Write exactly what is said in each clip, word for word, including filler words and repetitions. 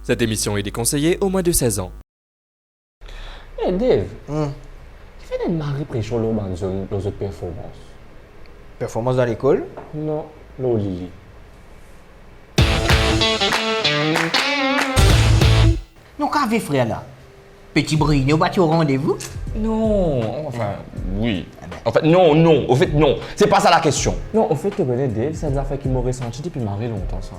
Cette émission est déconseillée aux moins de seize ans. Eh, Dave, Hmm. kifer enn mari presion lor bann zom lor zot performans? Performans dan lekol? Non, lor Lili. Non, kave frer la. Peti Brino pa ti o randevou? Non, anfin, wi. Anfin, non, non, ofet, non. Se pa sa lakestion. Non, ofet, to kone, Dave, se enn zafer ki mo resanti depi mari lontan, sa.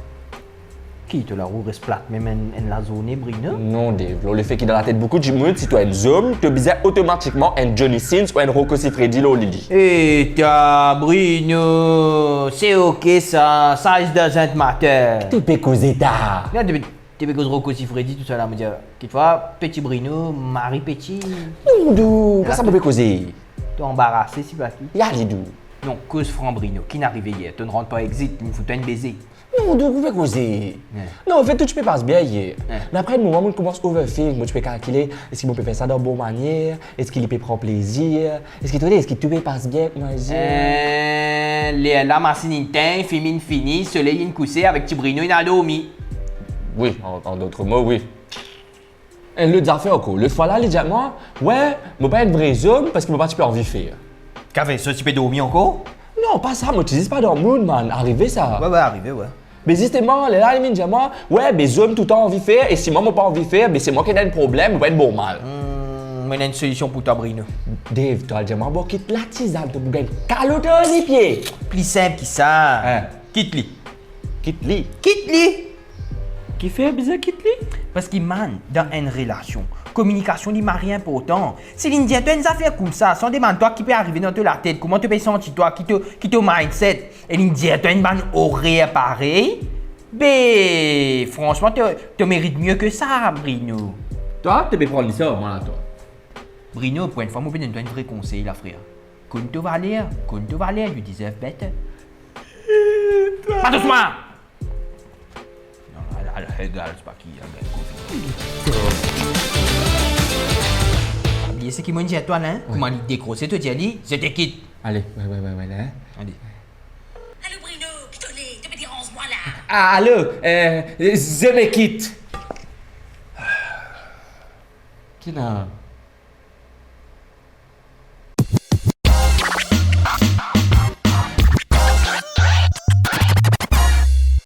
Ki, to la ou res plat mem enn, enn lazourne, Brino? Non, Dave, lor lefe ki dan latet boukou dimoun, si to enn zom, to bizin otomatikman enn Johnny Sins ou enn Rocco Siffredi lor Lili. Eta, Brino, se ok sa, size doesn't matter. To pe koze ta. Non, to pe, to pe koz Rocco Siffredi, tousala, mo dir, kitfwa, Peti Brino, mari peti. Non, Dou, pa sa mo pe koze. To anbarase, sipa ki. Ale, Dou. Non, koz fran, Brino, ki'nn arive yer? To'nn rant par exit, li'nn fout twa enn beze. Non, Dou, ou pe koze. Non, anfet, tou ti pe pas bien yer. Me apre enn moman, mo koumans overthink, mo ti pe kalkile, eski mo pe fer sa dan bon manier, eski li pe pran plezir, eski to, eski tou pe pas bien, kouma dir. Eh, lerla masinn inn tegn, fim inn fini, soley inn kouse, avek Ti Brino inn al dormi. Wi, an, an dot mo, wi. Enn lot zafer ankor. Lot fwa la, li dir mwa, "We, mo pa enn vre zom parski mo pa ti pe anvi fer." Kave, so ti pe dormi ankor? Non, pa sa, mo ti zis pa dan mood, man. Arive sa. We, we, arive, we. Be zisteman, lerla li vinn dir mwa, "We, be zom toultan anvi fer, e si mwa mo pa anvi fer, be se mwa ki ena enn problem, mo pa enn bon mal." Hmm, mo ena enn solision pou twa, Brino. Dave, to al dir mwa, bwar kit latizann, to pou gagn kalot lor lipie. Pli sinp ki sa. Hein? Kit li. Kit li? Kit li! Kifer bizin kit li? Parski, man, dan enn relasion, kominikasion li mari inportan. Si li'nn dir twa enn zafer koumsa, san demann twa ki pe arive dan to latet, kouma to pe santi twa, ki to, ki to mindset, e li'nn dir twa enn bann orer parey, be, fransman, to, to merit mie ki sa, Brino. Twa, to pe pran li serman la, twa. Brino, pou enn fwa, mo pe donn twa enn vre konsey la, frer. Konn to valer, konn to valer, you deserve better. Pa dous mwa! Non, al, al, egal, se pa ki, al, egal, kofi. Pa bliye seki mo'nn dir twa la, hein? Wi. Kouma li dekrose, to dir li, "Je te quitte." Ale, we, we, we, we, la, hein? Ale. Alo, Brino, ki to le? To pe deranz mwa la. Ah, alo, eh, je me quitte. Ki ena?